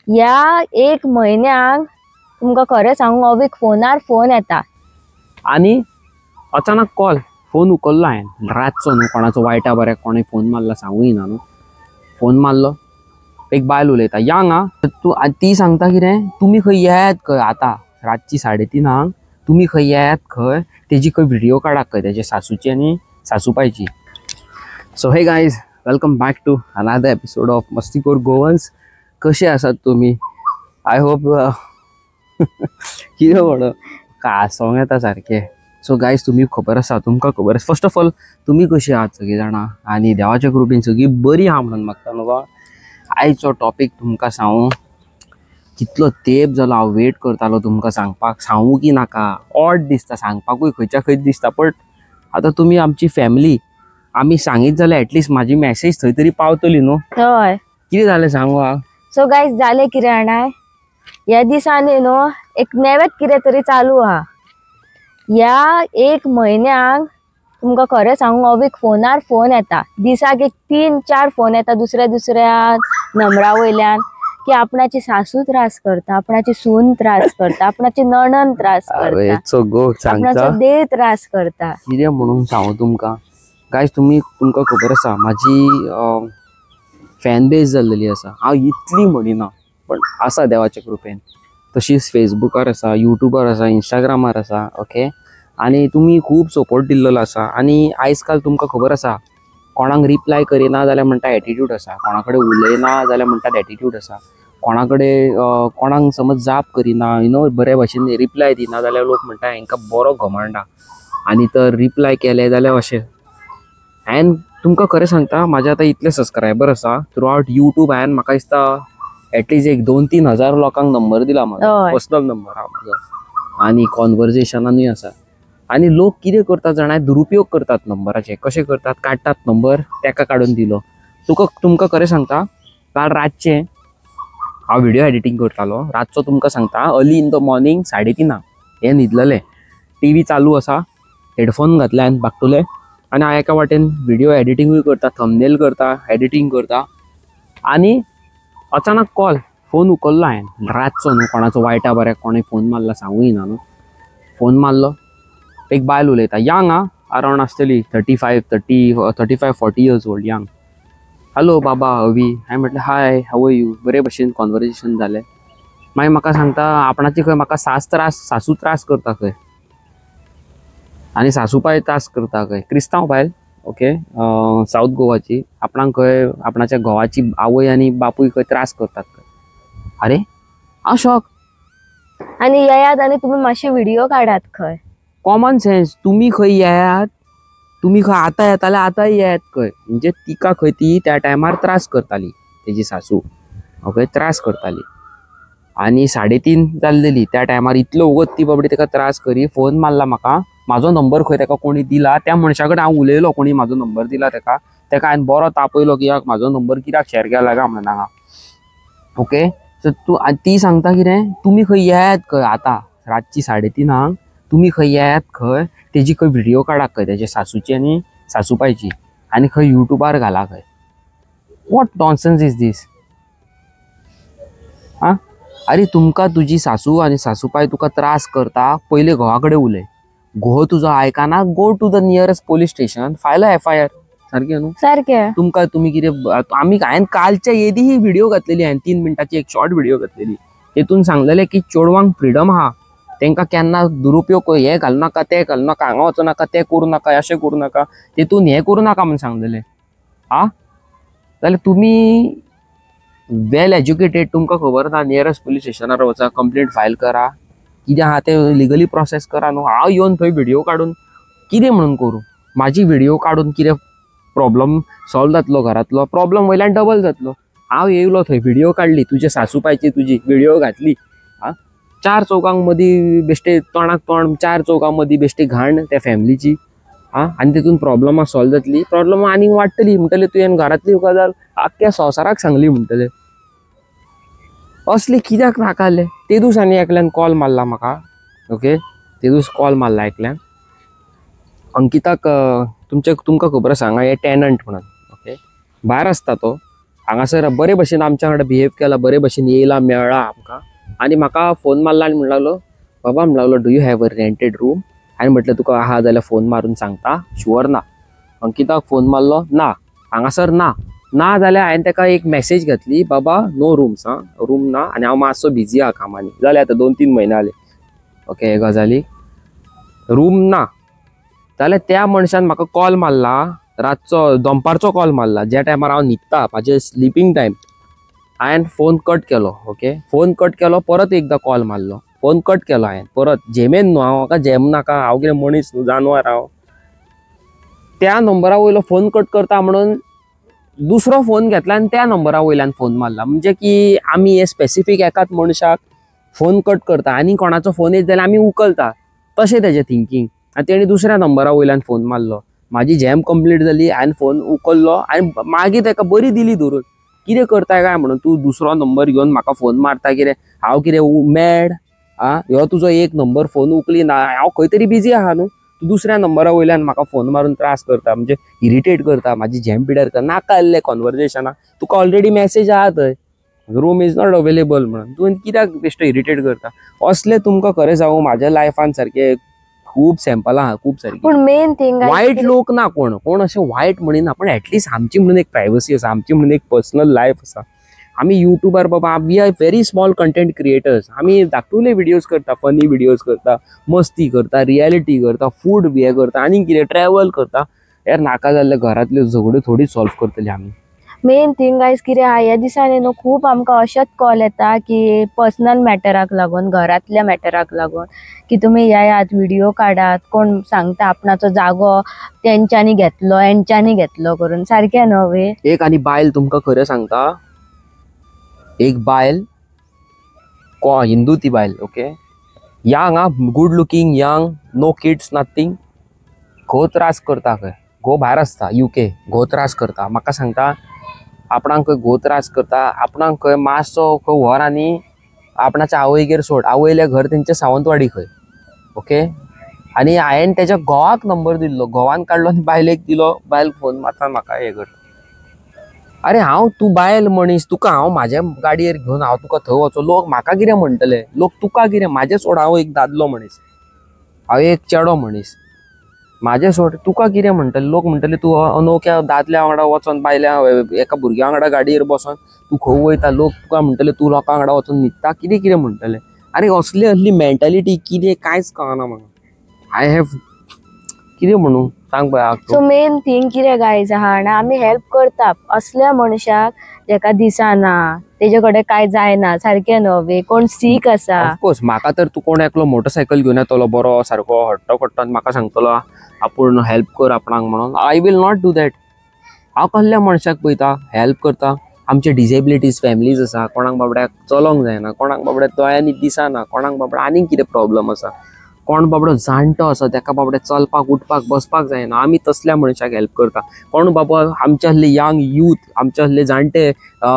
ह्या एक म्हयन्याक तुमकां खरें सांगू अवीक फोनार फोन येता आनी अचानक कॉल फोन उखल्लो हांवें रातचो न्हू कोणाचो वायटा बऱ्याक कोणें फोन मारला सांगूं येना न्हू. फोन मारलो, एक बायल उलयता यंग आं तूं, ती सांगता कितें तुमी खंय येयात खंय आतां रातची 3:30 तुमी खंय येयात खंय, तेजी खंय व्हिडियो काडात खंय तेजे सासूची आनी सासूपायची. So hey guys, welcome back to another episode of Mastikhor Goans. कशे आसात तुमी? I hope कितें म्हणो कासोंक येता सारकें. सो गायज तुमी खबर आसा, तुमकां खबर आसा, फर्स्ट ऑफ ऑल तुमी कशी आहात सगळीं जाणां आनी देवाच्या कृपेन सगळीं बरी आहा म्हणून मागता न्हू. आयचो टॉपीक तुमकां सांगू, कितलो तेप जालो हांव वेट करतालो तुमकां सांगपाक, सांगू की नाका, ऑड दिसता सांगपाकूय, खंयच्या खंयच दिसता, बट आतां तुमी आमची फॅमिली, आमी सांगीत जाल्यार एटलिस्ट म्हाजी मॅसेज थंय तरी पावतली न्हू. हय, कितें जालें सांगू हांव? सो गायज जालें कितें जाणाय, ह्या दिसांनी न्हू एक नवेंच कितें तरी चालू आहा. ह्या एक म्हयन्याक तुमकां खरें सांगू अवीक फोनार फोन येता, दिसाक एक 3-4 फोन येता दुसऱ्या दुसऱ्या नंबरा वयल्यान की आपणाची सासू त्रास करता, आपणाची सून त्रास करता, आपणाची नणन त्रास करता, आपणाचो देव त्रास करता. कितें म्हणून सांगू तुमकां गायज, तुमी तुमकां खबर आसा म्हाजी फॅन बेज जाल्लेली आसा. हांव इतली म्हणिना पण आसा देवाच्या कृपेन. तशीच फेसबुकार आसा, युट्यूबार आसा, इंस्टाग्रामार आसा, ओके. आनी तुमी खूब सपोर्ट दिल्लो आसा. आनी आयज काल तुमकां खबर आसा कोणाक रिप्लाय करिना जाल्यार म्हणटा एटिट्यूड आसा, कोणा कडेन उलयना जाल्यार म्हणटात एटिट्यूड आसा, कोणा कडेन कोणाक समज जाप करिना, you know बरे भाशेन रिप्लाय दिना जाल्यार लोक म्हणटा हांकां बरो घमंडा, आनी तर रिप्लाय केले जाल्यार अशें. हांवें तुमकां खरें सांगता, म्हाजे आतां इतले सबस्क्रायबर आसा थ्रू आवट युट्यूब, हांवें म्हाका दिसता एटलिस्ट एक 2-3 हजार लोकांक नंबर दिला म्हाजो, पर्सनल नंबर आहा म्हाजो, आनी कॉन्वर्जेशनानूय आसा. आनी लोक कितें करतात जाणा, दुरुपयोग करतात नंबराचे. कशें करतात, काडटात नंबर, तेका काडून दिलो. तुका तुमकां खरें सांगता, काल रातचें हांव व्हिडियो एडिटींग करतालो, रातचो तुमकां सांगता अर्ली इन the morning 3:30 हें न्हिदलेलें, टी व्ही चालू आसा, हेडफोन घातले हांवें बागटुले, आनी हांव एका वाटेन व्हिडियो एडिटींगूय करता, थंबनेल करता, एडिटींग करता, आनी अचानक कॉल फोन उखल्लो हांवें रातचो न्हू कोणाचो वायटा बऱ्याक कोणें फोन मारला सांगूं येना न्हू. फोन मारलो, एक बायल उलयता यंग आं, अरावंड आसतली 35-40 इयर्स ओल्ड, यंग. हॅलो बाबा अवी, हांवें म्हटलें हाय, how are you, बरे भशेन कॉन्वर्जेशन जालें. मागीर म्हाका सांगता आपणाची खंय म्हाका सासू त्रास करता खंय, आनी सासूपाय त्रास करता खंय, क्रिस्तांव बायल, ओके, सावथ गोवाची, आपणाक खंय आपणाच्या घोवाची आवय आनी बापूय खंय त्रास करतात खंय. अरे हांव शॉक. आनी येयात आनी तुमी मातशे व्हिडियो काडात खंय. कॉमन सेन्स, तुमी खंय येयात, तुमी खंय आतां येताले आतांय येयात खंय, म्हणजे तिका खंय ती त्या टायमार त्रास करताली तेजी सासू, ओके, त्रास करताली. आनी 3:30 जाल्लेली त्या टायमार, इतलो वगत ती बाबडी तेका त्रास करी. फोन मारला म्हाका, म्हाजो नंबर खंय तेका कोणी दिला, त्या मनशा कडेन हांव उलयलो, कोणी म्हाजो नंबर दिला तेका, तेका हांवें बरो तापयलो की म्हाजो नंबर कित्याक शेअर केला काय म्हणून हांगा, ओके. सो तूं ती सांगता कितें तुमी खंय येयात खंय आतां रातची 3:30 तुमी खंय येयात खंय, तेजी खंय व्हिडियो काडात खंय तेजे सासूची आनी सासूपायची, आनी खंय युट्यूबार घाला खंय. What nonsense is these? आं, अरे तुमकां तुजी सासू आनी सासूपाय तुका त्रास करता, पयले घोवा कडेन उलय, घोव तुजो आयकना, go to the nearest police station, file a FIR. सारकें न्हू? सारकें. तुमकां तुमी कितें, आमी हांवें कालच्या येदी ही व्हिडियो घातलेली, हांवें 3 मिनटाची एक शॉर्ट व्हिडियो घातलेली, तेतून सांगलेलें की चेडवांक फ्रिडम आहा, तेंकां केन्ना दुरुपयोग हें घालूं नाका, तें घालूं नाका, हांगा वचूं नाका, तें करूं नाका, अशें करूं नाका, तेतून हें करूं नाका म्हूण सांगलेलें. आं, जाल्यार तुमी वेल एज्युकेटेड, तुमकां खबर ना, नियरेस्ट पुलीस स्टेशनार वचा, कंप्लेंट फायल करा, कितें आहा तें लिगली प्रोसेस करा न्हू. हांव येवन थंय व्हिडियो काडून कितें म्हणून करूं? म्हाजी व्हिडियो काडून कितें प्रॉब्लम सॉल्व जातलो? घरांतलो प्रॉब्लम वयल्यान डबल जातलो. हांव येयलो थंय, व्हिडियो काडली तुज्या सासूपायची, तुजी व्हिडियो घातली, आं, 4 चौगांक मदीं बेश्टे तोंडाक तोंड, 4 चौगां मदीं बेश्टी घाण त्या फॅमिलीची, आं, आनी तितून प्रॉब्लमां सॉल्व जातली, प्रॉब्लमां आनीक वाडटली. म्हणटले तुवें घरांतली गजाल आख्ख्या संवसाराक सांगली म्हणटले. असले कित्याक नाका? ते दीस आनी एकल्यान कॉल मारला म्हाका, ओके, ते दीस कॉल मारला एकल्यान, अंकिताक, तुमकां खबर आसा हांगा हे टॅनंट म्हणून, ओके, भायर आसता तो, हांगासर बरे भशेन आमच्या वांगडा बिहेव केला, बरे भशेन येयला मेळ्ळा आमकां. आनी म्हाका फोन मारला आनी म्हणूंक लागलो, बाबा म्हणूंक लागलो, do you have a rented room? हांवें म्हटलें तुका आहा जाल्यार फोन मारून सांगता, शुअर ना. अंकिताक फोन मारलो, ना हांगासर ना. ना जाल्यार हांवें ताका एक मॅसेज घातली, बाबा नो रूम्स, आं रूम ना आनी हांव मातसो बिजी आहा कामांनी, जालें आतां 2-3 म्हयने जाले. ओके, हे गजाली रूम ना. जाल्यार त्या मनशान म्हाका कॉल मारला, रातचो दनपारचो कॉल मारला, ज्या टायमार हांव न्हिदता, म्हाजे स्लिपींग टायम. हांवें फोन कट केलो. ओके, फोन कट केलो, परत एकदां कॉल मारलो, फोन कट केलो हांवें परत. झेमेन न्हू हांव, म्हाका झेम नाका, हांव कितें मनीस न्हू, जानवर हांव. त्या नंबरा वयलो फोन कट करता म्हणून दुसरो फोन घेतला आनी त्या नंबरा वयल्यान फोन मारला. म्हणजे की आमी हे स्पेसिफीक एकाच मनशाक फोन कट करता आनी कोणाचो फोन येत जाल्यार आमी उखलता, तशें तेजें थिंकींग. आनी तेणी दुसऱ्या नंबरा वयल्यान फोन मारलो, म्हाजी झेम कंप्लीट जाली, हांवें फोन उखल्लो आनी मागीर ताका बरी दिली धरून, कितें करता काय म्हणून तूं दुसरो नंबर घेवन म्हाका फोन मारता कितें, हांव कितें मॅड आं, ह्यो तुजो एक नंबर फोन उखली ना, हांव खंय तरी बिजी आहा न्हू, तूं दुसऱ्या नंबरा वयल्यान म्हाका फोन मारून त्रास करता, म्हणजे इरिटेट करता, म्हाजी झेम पिड्यार करता, नाका आसलें कॉन्वर्जेशनाक. तुका ऑलरेडी मॅसेज आहा थंय, रूम is not available म्हणून, तुवें कित्याक बेश्टो इरिटेट करता. असलें तुमकां खरें सांगू म्हाज्या लायफान सारकें खूब सॅम्पलां आहा, खूब सारकी. पूण मेन थिंग वायट लोक ना, कोण कोण अशें वायट म्हणिना, पण एटलिस्ट आमची म्हणून एक प्रायवसी आसा, आमची म्हणून एक पर्सनल लायफ आसा. आमी युट्यूबार बाबा, we are very small content creators. आमी धाकटुले व्हिडियोज करता, फनी व्हिडियोज करता, मस्ती करता, रियलिटी करता, फूड बी हें करता, आनी कितें ट्रॅवल करता. यार नाका जाल्ले घरांतल्यो झगड्यो थोडी सॉल्व करतली आमी. मेन थिंग गायज कितें आहा, ह्या दिसांनी न्हू खूब आमकां अशेंच कॉल येता की पर्सनल मॅटराक लागून, घरांतल्या मॅटराक लागून, की तुमी येयात व्हिडिओ काडात, कोण सांगता आपणाचो जागो तेंच्यांनी घेतलो हेंच्यांनी घेतलो करून, सारकें न्हू वे. एक आनी बायल तुमकां खरें सांगता, एक बायल हिंदू ती बायल, ओके, यंग आं, good looking, young, no kids, nothing. घोव त्रास करता खंय, घोव भायर आसता UK, घोव त्रास करता. म्हाका सांगता आपणाक खंय घोव त्रास करता, आपणाक खंय मातसो खंय व्हर आनी आपणाच्या आवयगेर सोड, आवयलें घर तेंच्या सावंतवाडी खंय, ओके. आनी हांवें तेज्या घोवाक नंबर दिल्लो, घोवान काडलो आनी बायलेक दिलो, बायल फोन मारता म्हाका हें करता. अरे हांव तूं बायल मनीस, तुका हांव म्हाज्या गाडयेर घेवन हांव तुका थंय वचो, लोक म्हाका कितें म्हणटले, लोक तुका कितें, म्हाजें सोड, हांव एक दादलो मनीस, हांव एक चेडो मनीस, म्हाजें सोड, तुका कितें म्हणटले, लोक म्हणटले तूं अनोख्या दादल्या वांगडा वचोन, बायल्या एका भुरग्या वांगडा गाडयेर बसोन तूं खंय वयता, लोक तुका म्हणटले तूं लोकां वांगडा वचोन न्हिदता, कितें कितें म्हणटले. आरे असली असली मेंटालिटी कितें कांयच कळना म्हाका. I have कितें म्हणू सांग पळय. सो मेन थिंग कितें गायज आहा आनी आमी हेल्प करता असल्या मनशाक जेका दिसना, तेजे कडेन कांय जायना, सारकें न्हू वे, कोण सीक आसा. ऑफकोर्स म्हाका तर तूं कोण एकलो मोटरसायकल घेवन येतलो बरो सारको हट्टो कट्टो म्हाका सांगतलो आपूण हेल्प कर आपणाक म्हणून, I will not do that. हांव कसल्या मनशाक पळयता हेल्प करता. आमचे डिसेबिलिटीज फॅमिलीज आसा, कोणाक बाबड्याक चलोंक जायना, कोणाक बाबड्याक दोळ्यांनी दिसना, कोणाक बाबड्या आनीक कितें प्रॉब्लम आसा, कोण बाबडो जाणटो आसा तेका बाबड्या चलपाक उठपाक बसपाक जायना, आमी तसल्या मनशाक हेल्प करता. कोण बाबा आमच्या असले यंग यूथ, आमच्या असले जाणटे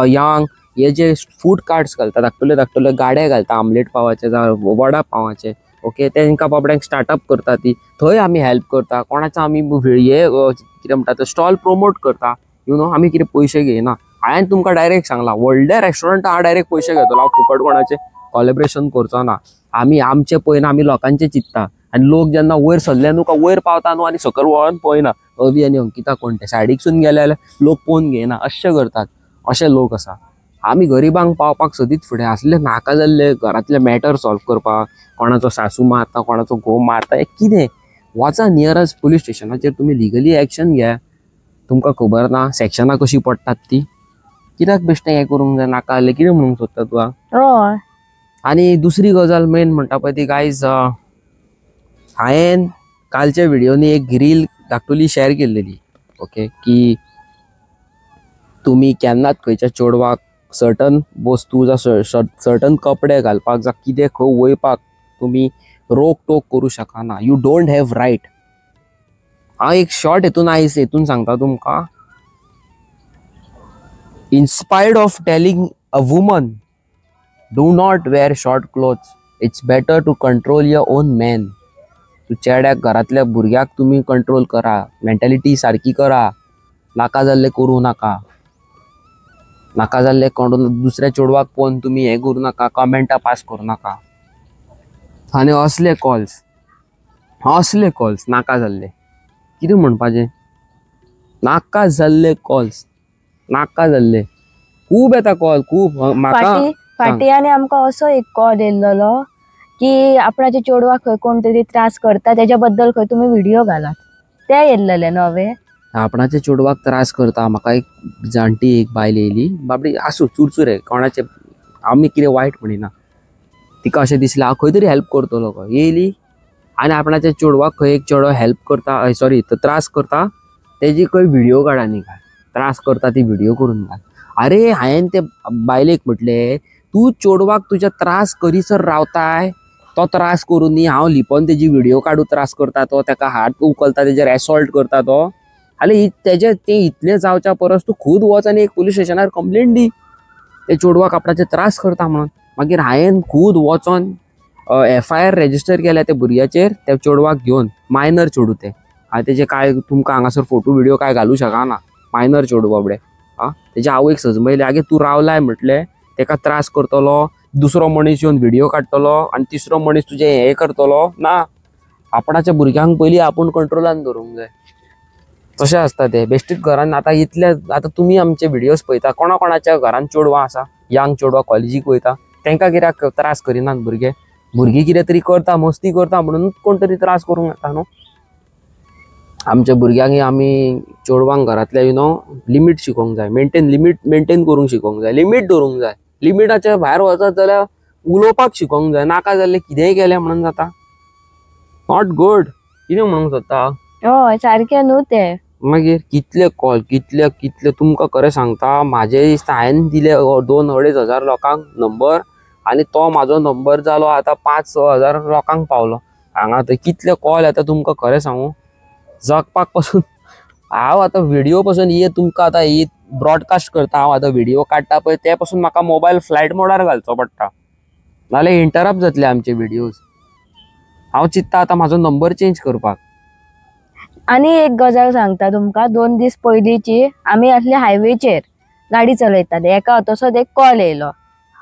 यंग हे जे फूड कार्ट्स घालता, धाकटुले धाकटुले गाडे घालता आमलेट पावाचे जावं वडा पावाचे, ओके, तेंकां बाबड्यांक स्टार्टअप करता ती, थंय आमी हेल्प करता. कोणाचो आमी हे कितें म्हणटा ते स्टॉल प्रोमोट करता, you know, आमी कितें पयशे घेयना. हांवें तुमकां डायरेक्ट सांगलां, व्हडल्या रेस्टॉरंटान हांव डायरेक्ट पयशे घेतलो, हांव फुकट कोणाचें कॉलेब्रेशन करचो ना. आमी आमचें पळयना, आमी लोकांचें चिंत्ता. आनी लोक जेन्ना वयर सरले न्हू काय वयर पावता न्हू आनी सकयल वळोन पळयना अवी आनी अंकिता कोण ते, सायडीकसून गेले जाल्यार लोक पळोवन घेयना, अशें करतात, अशे लोक आसा. आमी गरिबांक पावपाक सदींच फुडें आसले, नाका जाल्ले घरांतले मॅटर सॉल्व करपाक, कोणाचो सासू मारता, कोणाचो घोव मारता, हें कितें, वचा नियरस्ट पुलीस स्टेशनाचेर तुमी लिगली एक्शन घे. तुमकां खबर ना सेक्शनां कशीं पडटात ती, कित्याक बेश्टें हें करूंक जाय, नाका जाल्लें कितें म्हणूंक सोदता तूं. हय. आनी दुसरी गजाल मेन म्हणटा पळय ती गायज, हांवें कालच्या व्हिडियोनी एक रील धाकटुली शेअर केल्लेली, ओके, की तुमी केन्नाच खंयच्या चेडवाक सर्टन वस्तू जावं सर्टन कपडे घालपाक जावं कितें खंय वयपाक तुमी रोक टोक करूं शकना, you don't have right. हांव एक शॉर्ट हेतून आयज हेतून सांगता तुमकां, inspired of telling a woman do not wear short clothes, it's better to control your own man. तूं चेड्याक घरांतल्या भुरग्याक तुमी कंट्रोल करा, मेंटेलिटी सारकी करा, नाका जाल्लें करूं नाका. नाका जाल्ले कोण दुसऱ्या चेडवाक पळोवन तुमी हें करूं नाका, कमेंटां पास करूं नाका. आनी असले कॉल्स, असले कॉल्स नाका जाल्ले, कितें म्हणपाचें, नाका जाल्ले कॉल्स, नाका जाल्ले खूब येता कॉल, खूब. म्हाका फाटी आनी आमकां असो एक कॉल येयल्लो की आपणाच्या चेडवाक खंय कोण तरी त्रास करता, तेज्या बद्दल खंय तुमी व्हिडिओ घालात, ते येयल्लेले नवे. आपणाच्या चेडवाक त्रास करता. म्हाका एक जाणटी एक बायल येयली, बाबडी आसूं चुरचुरे, कोणाचे आमी कितें वायट म्हणिना, तिका अशें दिसलें हांव खंय तरी हेल्प करतलो. खंय येयली आनी आपणाच्या चेडवाक खंय एक चेडो हेल्प करता, सॉरी त्रास करता, तेजी खंय व्हिडियो काड आनी घाल, त्रास करता ती व्हिडियो करून घाल. अरे हांवें ते बायलेक म्हटलें तूं चेडवाक तुज्या त्रास करीसर रावताय, तो त्रास करून न्ही हांव लिपोन तेजी व्हिडियो काडूं, त्रास करता तो, ताका हात उखलता, तेजेर एसॉल्ट करता तो. आनी तेजे तें इतलें जावच्या परस तूं खूद वच आनी एक पुलीस स्टेशनार कंप्लेन दी ते चेडवाक आपणाचे त्रास करता म्हणून. मागीर हांवें खूद वचोन एफआयआर रेजिस्टर केल्या त्या भुरग्याचेर, त्या चेडवाक घेवन, मायनर चेडूं तें. हांवें तेजे कांय तुमकां हांगासर फोटो विडियो कांय घालूं शकना, मायनर चेडूं बाबडें. आं, तेज्या आवयक सजमयलें, आगे तूं रावलाय म्हटलें, तेका त्रास करतलो, दुसरो मनीस येवन व्हिडियो काडटलो आनी तिसरो मनीस तुजें हें करतलो. ना, आपणाच्या भुरग्यांक पयलीं आपूण कंट्रोलान दवरूंक जाय. तशें आसता तें बेश्टीच घरान. आतां इतले आतां तुमी आमचे व्हिडियोज पळयता, कोणा कोणाच्या घरान चेडवां आसा, यंग चेडवां कॉलेजीक वयता, तांकां कित्याक त्रास करिनात भुरगे? भुरगीं कितें तरी करता, मस्ती करता म्हणून कोण तरी त्रास करूंक येता न्हू. आमच्या भुरग्यांक आमी चेडवांक घरांतल्या you know limit शिकोवंक जाय, मेंटेन लिमीट मेंटेन करूंक शिकोवंक जाय, लिमीट दवरूंक जाय. लिमिटाच्या भायर वचत जाल्यार उलोवपाक शिकोवंक जाय, नाका जाल्लें कितेंय केलें म्हणून जाता, not good. कितें म्हणूंक सोदता? हय सारकें न्हू तें. मागीर कितले कॉल, कितले कितले तुमकां खरें सांगता, म्हाजे दिसता हांवें दिले 2-2.5 हजार लोकांक नंबर, आनी तो म्हाजो नंबर जालो आतां 5-6 हजार लोकांक पावलो. हांगा थंय कितले कॉल येता तुमकां खरें सांगू, जगपाक पासून हांव आतां व्हिडियो पासून ये तुमकां आतां ही ब्रॉडकास्ट करता, हांव आतां व्हिडियो काडटा पळय ते पासून म्हाका मोबायल फ्लायट मोडार घालचो पडटा, नाल्यार इंटरप्ट जातले आमचे व्हिडियोज. हांव चिंत्ता आतां म्हाजो नंबर चेंज करपाक. आनी एक गजाल सांगता तुमकां, 2 दीस पयलींची आमी असले हायवेचेर गाडी चलयताले, एका तसोच एक कॉल येयलो,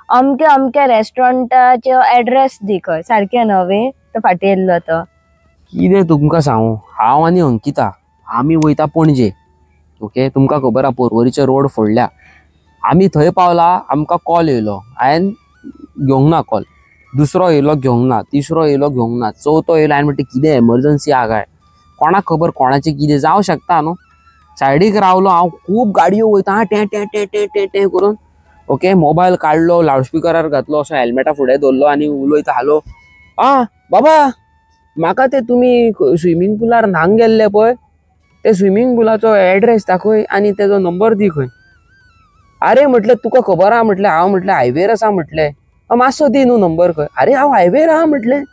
अमके अमके रेस्टॉरंटाचो एड्रेस दी खंय, सारकें नवे तो फाटीं येयल्लो तो. कितें तुमकां सांगू, हांव आनी अंकिता आमी वयता पणजे, ओके, तुमकां खबर आहा पोरवरीचे रोड फोडल्या. आमी थंय पावला, आमकां कॉल येयलो, हांवें घेवंक ना कॉल, दुसरो येयलो घेवंक ना, तिसरो येयलो घेवंक ना, चवथो येयलो, हांवें म्हणलें कितें एमर्जन्सी आहा काय, कोणाक खबर कोणाचें कितें जावं शकता न्हू. सायडीक रावलो हांव, खूब गाडयो वयता टें टें टें टें टें टें करून, ओके, मोबायल काडलो, लावडस्पिकरार घातलो, असो हेल्मेटा फुडें दवरलो आनी उलयता, हालो आं बाबा म्हाका ते तुमी स्विमींग पुलार न्हांक गेल्ले पळय ते स्विमींग पुलाचो एड्रेस दाखय आनी तेजो नंबर दी खंय. अरे म्हटलें तुका खबर आहा म्हटलें, हांव म्हटलें हायवेर आसा म्हटलें, मातसो दी न्हू नंबर खंय. अरे हांव हायवेर आहा म्हटलें,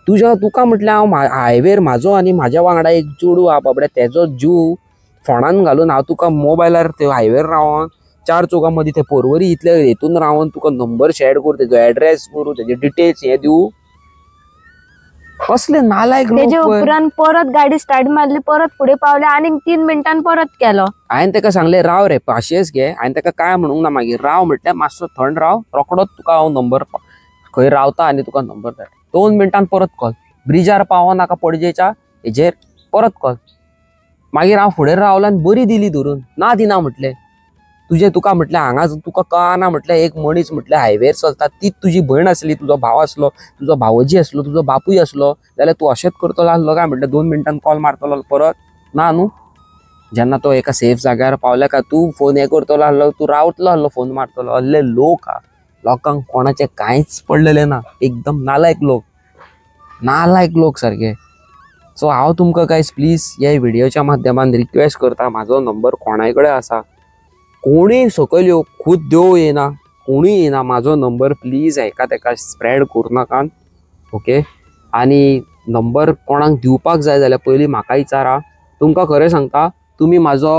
तुज्या तुका म्हटलें हांव हायवेर म्हाजो आनी म्हाज्या वांगडा एक चेडूं आहा बाबडे, तेजो जीव फोणान घालून हांव तुका मोबायलार ते हायवेर रावन 4 चौगां मदीं ते पोरवरी इतले हेतून रावन तुका नंबर शेअर करूं, तेजो एड्रेस करूं, तेजे डिटेल्स हे दिवं, कसले नालायक लोक. तेजे उपरांत परत गाडी स्टार्ट मारली, परत फुडें पावले आनी 3 मिनटान परत केलो. हांवें ताका सांगलें राव रे पाशेंस घे, हांवें ताका काय म्हणूंक ना मागीर, राव म्हटल्यार मातसो थंड राव, रोकडोच तुका हांव नंबर खंय रावता आनी तुका नंबर धाडटा. 2 मिनटान परत कॉल, ब्रिजार पावो नाका पणजेच्या हेजेर परत कॉल. मागीर हांव फुडें रावलो आनी बरी दिली धरून, ना दिना म्हटलें तुजें तुका म्हटलें हांगा तुका कळना म्हटलें, एक मनीस म्हटलें हायवेर चलता, तीच तुजी भयण आसली, तुजो भाव आसलो, तुजो भावोजी आसलो, तुजो बापूय आसलो जाल्यार तूं अशेंच करतलो आसलो काय म्हटलें, 2 मिनटान कॉल मारतलो परत ना न्हू. जेन्ना तो एका सेफ जाग्यार पावल्या काय तूं फोन हें करतलो आसलो, तूं रावतलो आसलो फोन मारतलो. असले लोक आहा, लोकांक कोणाचें कांयच पडलेलें ना, एकदम नालायक लोक, नालायक लोक सारके. सो हांव तुमकां गायज प्लीज ह्या व्हिडियोच्या माध्यमान रिक्वेस्ट करता, म्हाजो नंबर कोणाय कडेन आसा, कोणूय सकयल यो, खूद देव येना, कोणूय येना, म्हाजो नंबर प्लीज हेका तेका स्प्रेड करूं नाकात, ओके. आनी नंबर कोणाक दिवपाक जाय जाल्यार पयलीं म्हाका विचारा. तुमकां खरें सांगता, तुमी म्हाजो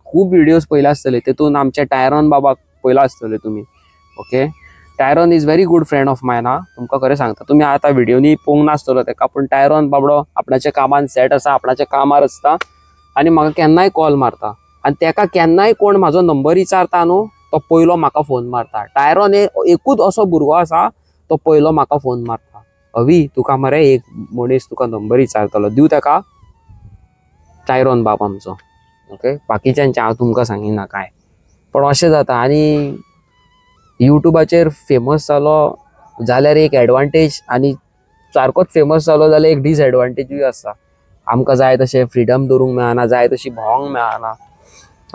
खूब व्हिडियोज पळयले आसतले, तेतून आमच्या टायरॉन बाबाक पळयला आसतले तुमी, okay. Tyron is very good friend of mine. हा, तुमकां खरें सांगता, तुमी आतां व्हिडियोनी पळोवंक नासतलो तेका, पूण टायरॉन बाबडो आपणाच्या कामान सेट आसा, आपणाच्या कामार आसता आनी म्हाका केन्नाय कॉल मारता, आनी तेका केन्नाय कोण म्हाजो नंबर विचारता न्हू, तो तो पयलो म्हाका फोन मारता. टायरॉन एकूच असो भुरगो आसा तो पयलो म्हाका फोन मारता, अवी तुका मरे एक मनीस तुका नंबर विचारतलो, दिव ताका. टायरॉन बाब आमचो. ओके, बाकीच्यांचे हांव तुमकां सांगिना काय, पण अशें जाता. आनी युट्यूबाचेर फेमस जालो जाल्यार एक एडवांटेज आनी सारकोच फेमस जालो जाल्यार एक डिसएडवांटेजूय आसा. आमकां जाय तशें फ्रिडम दवरूंक मेळना, जाय तशी भोंवंक मेळना,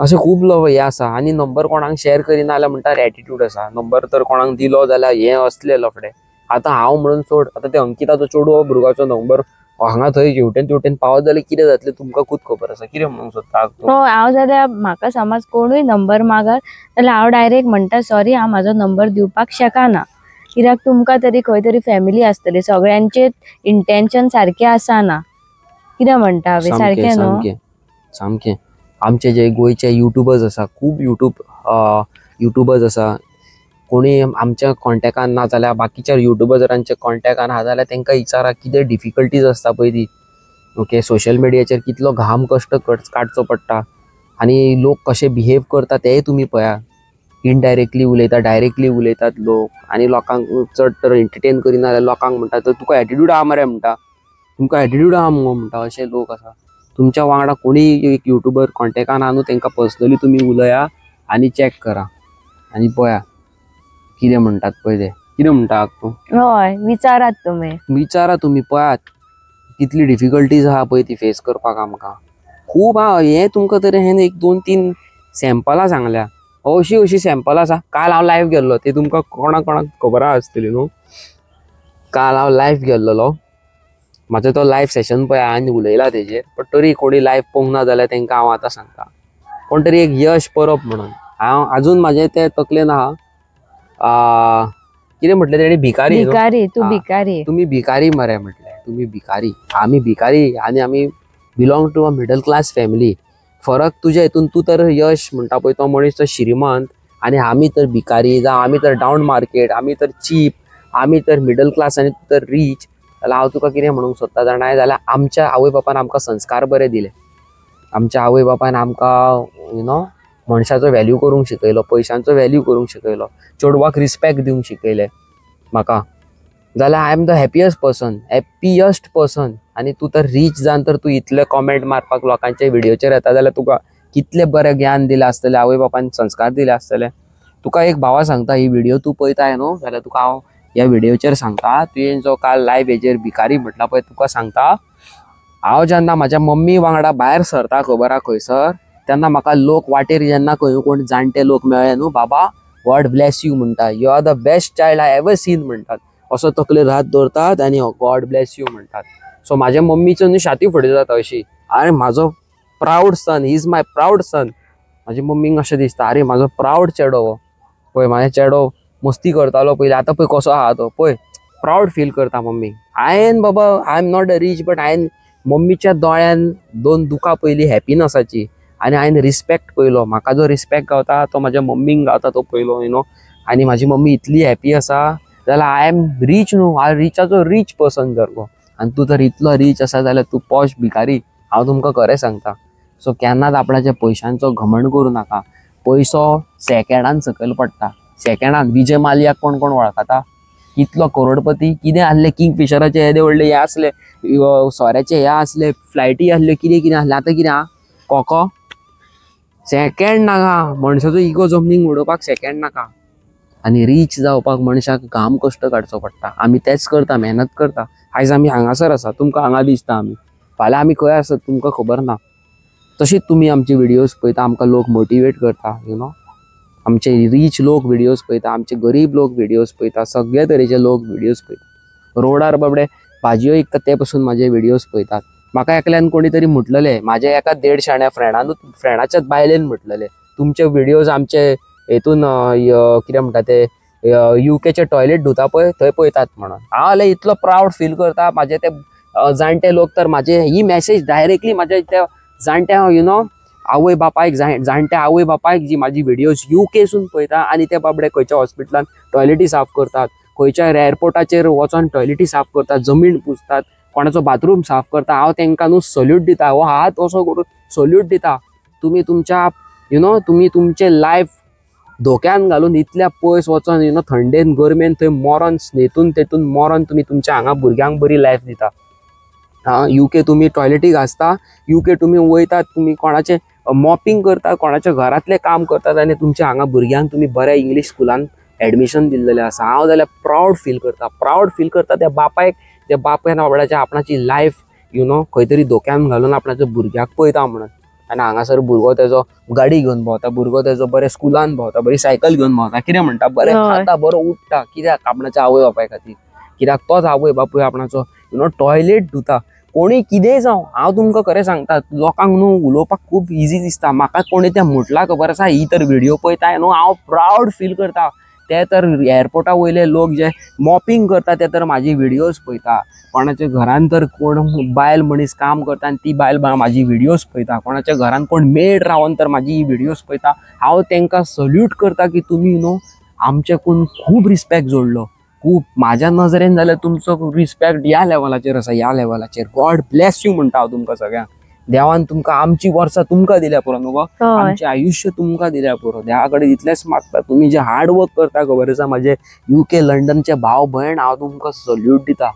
अशें खूब हें आसा. आनी नंबर कोणाक शेअर करिना जाल्यार म्हणटा एटिट्यूड आसा, नंबर तर कोणाक दिलो जाल्यार हें असलें लफडें. आतां हांव म्हणून सोड, आतां ते अंकिताचो चेडू भुरग्याचो नंबर हांगा थंय हेवटेन तेवटेन पावत जाल्यार कितें जातलें तुमकां खूब खबर आसा. कितें म्हणूंक सोदता तूं? हय, हांव जाल्यार म्हाका समज कोणूय नंबर मागत जाल्यार हांव डायरेक्ट म्हणटा सॉरी, हांव म्हाजो नंबर दिवपाक शकना, कित्याक तुमकां तरी खंय तरी फॅमिली आसतली, सगळ्यांचे इंटेन्शन सारकें आसना. कितें म्हणटा हांवें, सामकें सारकें न्हू? सामकें सामकें. आमचे जे गोंयचे युट्यूबर्स आसा, खूब युट्यूबर्स आसा, कोणी आमच्या कॉन्टेक्टान ना जाल्यार बाकीच्या युट्यूबर्सांच्या कॉन्टेक्टान आहा जाल्यार तांकां विचारा कितें डिफिकल्टीज आसता पळय ती. ओके, सोशल मिडियाचेर कितलो घाम कश्ट काडचो पडटा आनी लोक कशे बिहेव करता तेय तुमी पळया. इनडायरेक्टली उलयता, डायरेक्टली उलयतात लोक, आनी लोकांक चड तर एंटरटेन करिना जाल्यार लोकांक म्हणटा तर तुका एटिट्यूड आहा मरे म्हणटा, तुमकां एटिट्यूड आहा मुगो म्हणटा, अशे लोक आसा. तुमच्या वांगडा कोणीय एक युट्यूबर कॉन्टेक्टान आहा न्हू, तांकां पर्सनली तुमी उलया आनी चॅक करा आनी पळया कितें म्हणटात पळय ते. कितें म्हणटा तूं? हय, विचारात तुमी, विचारा तुमी, पळयात कितली डिफिकल्टीज आहा पळय ती फेस करपाक आमकां खूब आहा. हें तुमकां तर हें एक 2-3 सॅम्पलां सांगल्या, अशी अशी सॅम्पलां आसा. काल हांव लायव्ह गेल्लो, ते तुमकां कोणाक कोणाक खबर आसतली न्हू. काल हांव लायव्ह गेल्लोलो, म्हाजो तो लायव्ह सेशन पळय हांवें उलयला तेजेर, बट तरी कोणी लायव्ह पळोवंक ना जाल्यार तांकां हांव आतां सांगता. कोण तरी एक यश परब म्हणून हांव अजून म्हाजें तें तकलेन आहा. कितें म्हटलें तेणी, भिकारी. भिकारी, तूं भिकारी, तुमी भिकारी मरे म्हटलें, तुमी भिकारी, आमी भिकारी आनी आमी belong to a middle class family. फरक तुज्या हितून, तूं तर यश म्हणटा पळय तो मनीस तो श्रीमंत आनी आमी तर भिकारी, जावं आमी तर डावन मार्केट, आमी तर चीप, आमी तर मिडल क्लास आनी तूं तर रीच. जाल्यार हांव तुका कितें म्हणूंक सोदता जाणा, जाल्यार आमच्या आवय बापान आमकां संस्कार बरे दिले, आमच्या आवय बापान आमकां you know मनशाचो व्हॅल्यू करूंक शिकयलो, पयशांचो व्हॅल्यू करूंक शिकयलो, चेडवाक रिस्पेक्ट दिवंक शिकयलें म्हाका. जाल्यार I am the happiest person, happiest person. आनी तूं तर रीच जावन तर तूं इतले कॉमेंट मारपाक लोकांच्या व्हिडियोचेर येता जाल्यार तुका कितलें बरें ज्ञान दिलें आसतलें, आवय बापान संस्कार दिले आसतले. तुका एक भावा सांगता, ही व्हिडियो तूं पळयताय न्हू जाल्यार तुका हांव ह्या व्हिडियोचेर सांगता, तुवें जो काल लायव्ह हेजेर भिकारी म्हटला पळय, तुका सांगता हांव जेन्ना म्हाज्या मम्मी वांगडा भायर सरता खबर आहा खंयसर, तेन्ना म्हाका लोक वाटेर जेन्ना खंय कोण जाणटे लोक मेळ्ळे न्हू, बाबा गॉड ब्लेस you म्हणटा, you are the best child I ever seen म्हणटात, असो तकलेर हात दवरतात आनी गॉड ब्लेस you म्हणटात. सो म्हाज्या मम्मीचो न्हू छाती फुडें जाता अशी, आरे म्हाजो proud son, he is my proud son. म्हाज्या मम्मीक अशें दिसता, आरे म्हाजो प्रावड चेडो हो, पळय म्हाजो चेडो मस्ती करतालो पयलीं, आतां पळय कसो आहा तो, पळय प्रावड फील करता मम्मी. हांवें बाबा I am not a rich, but हांवें मम्मीच्या दोळ्यान 2 दुकां पयलीं हॅपिनसाची, आनी हांवें रिस्पेक्ट पयलो, म्हाका जो रिस्पेक्ट गावता तो म्हाज्या मम्मीक गावता तो पयलो, you know. आनी म्हाजी मम्मी इतली हॅपी आसा जाल्यार I am rich न्हू, हांव रिचाचो रीच पर्सन सारको, आनी तूं तर इतलो रीच आसा जाल्यार तूं पॉश भिकारी. हांव तुमकां खरें सांगता. सो केन्नाच आपणाच्या पयशांचो घमंड करूं नाका. पयसो सेकेंडान सकयल पडटा, सेकेंडान. विजय माल्याक कोण कोण वळखता, कितलो करोडपती, कितें आसलें, किंगफिशराचे येदे व्हडले हे आसले, सोऱ्याचे हे आसले, फ्लायटी आसल्यो, कितें कितें आसलें, आतां कितें आहा, कोको. सेकेंड नाका मनशाचो इगो जमनीक उडोवपाक, सेकेंड नाका. आनी रीच जावपाक मनशाक घाम कश्ट काडचो पडटा. आमी तेच करता, मेहनत करता. आयज आमी हांगासर आसा, तुमकां हांगा दिसता आमी, फाल्यां आमी खंय आसत तुमकां खबर ना. तशीच तुमी आमचे व्हिडियोज पळयता, आमकां लोक मोटिवेट करता, you know. आमचे रीच लोक व्हिडियोज पळयता, आमचे गरीब लोक व्हिडियोज पळयता, सगळे तरेचे लोक व्हिडियोज पळयता. रोडार बाबडे भाजयो विकता ते पसून म्हाजे व्हिडियोज पळयतात. म्हाका एकल्यान कोणी तरी म्हटलेलें, म्हाज्या एका 1.5 शाण्या फ्रेंडानूच, फ्रेंडाच्याच बायलेन म्हटलेलें, तुमचे व्हिडियोज आमचे हेतून कितें म्हणटा ते युकेचे टॉयलेट धुता पळय थंय पळयतात म्हणून. हांव जाल्यार इतलो प्रावड फील करता. म्हाजे ते जाणटे लोक तर म्हाजे ही मॅसेज डायरेक्टली म्हाज्या त्या जाणट्या you know आवय बापायक, जाणट्या आवय बापायक जी म्हाजी व्हिडियोज युकेसून पळयता, आनी ते बाबडे खंयच्या हॉस्पिटलान टॉयलेटी साफ करतात, खंयच्या एअरपोर्टाचेर वचोन टॉयलेटी साफ करतात, जमीन पुसतात, कोणाचो बाथरूम साफ करता. हांव तांकां न्हू सल्यूट दिता, हो हात असो करून सल्यूट दिता. तुमी तुमच्या you know तुमी तुमचें लायफ धोक्यान घालून इतल्या पयस वचोन you know थंडेन गरमेन थंय मरोन स्नेतून तेतून मरोन तुमी तुमच्या हांगा भुरग्यांक बरी लायफ दिता. आं युके तुमी टॉयलेटी घासता, युके तुमी वयतात, तुमी कोणाचें मॉपिंग करता, कोणाच्या घरांतलें काम करतात आनी तुमच्या हांगा भुरग्यांक तुमी बऱ्या इंग्लीश स्कुलान एडमिशन दिल्लेलें आसा. हांव जाल्यार प्रावड फील करता, प्रावड फील करता त्या बापायक, त्या बापायन आपणाच्या आपणाची लायफ you know खंय तरी धोक्यान घालून आपणाच्या भुरग्याक पळयता म्हणून. आनी हांगासर भुरगो तेजो गाडी घेवन भोंवता, भुरगो तेजो बरे स्कुलान भोंवता, बरी सायकल घेवन भोंवता, कितें म्हणटा बरें खाता, बरो उठ्ठा, कित्याक आपणाच्या आवय बापाय खातीर, कित्याक तोच आवय बापूय आपणाचो you know toilet धुता. कोणी कितेंय जावं, हांव तुमकां खरें सांगता, लोकांक न्हू उलोवपाक खूब इजी दिसता. म्हाका कोणी तें म्हटलां खबर आसा, ही तर व्हिडियो पळयता न्हू हांव प्रावड फील करता. ते तर एअरपोर्टा वयले लोक जे मॉपिंग करता ते तर म्हाजी व्हिडियोज पळयता. कोणाच्या घरान तर कोण बायल मनीस काम करता आनी ती बायल म्हाजी व्हिडियोज पळयता, कोणाच्या घरान कोण मेड रावन तर म्हाजी ही व्हिडियोज पळयता. हांव तांकां सल्यूट करता की तुमी न्हू आमच्याकून खूब रिस्पेक्ट जोडलो, खूब. म्हाज्या नजरेन जाल्यार तुमचो रिस्पेक्ट ह्या लेवलाचेर आसा, ह्या लेवलाचेर. गॉड ब्लेस you म्हणटा हांव तुमकां सगळ्यांक. देवान तुमकां आमची वर्सां तुमकां दिल्या पुरो न्हू गो, आमचें आयुश्य तुमकां दिल्या पुरो. देवा कडेन इतलेंच मागता, तुमी जे हार्ड वर्क करता खबर आसा, म्हाजे युके लंडनचे भाव भयण, हांव तुमकां सल्यूट दिता.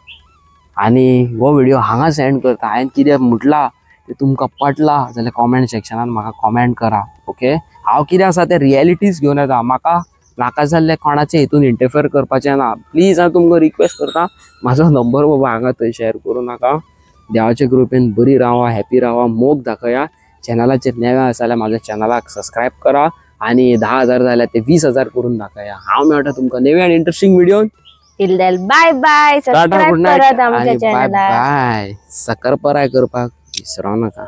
आनी हो व्हिडियो हांगा सेंड करता. हांवें कितें म्हटलां तें तुमकां पटलां जाल्यार कॉमेंट सेक्शनान म्हाका कॉमेंट करा. ओके, हांव कितें आसा तें रियलिटीज घेवन येता, म्हाका नाका जाल्लें कोणाचें हितून इंटरफेर करपाचें ना. प्लीज हांव तुमकां रिक्वेस्ट करता, म्हाजो नंबर बाबा हांगा थंय शेअर करूं नाका. देवाचे कृपेन बरी रावा, हॅपी रावा, मोग दाखया. चॅनलाचेर नवे आसा जाल्यार म्हाज्या चॅनलाक सबस्क्रायब करा आनी 10,000 जाल्यार ते 20,000 करून दाखया. हांव मेळटा तुमकां नवे आनी interesting video. Till then bye bye. Tata, subscribe good night करात आमच्या आनी बाय चॅनलाक. बाय. सकरपराय करपाक विसरो नाका.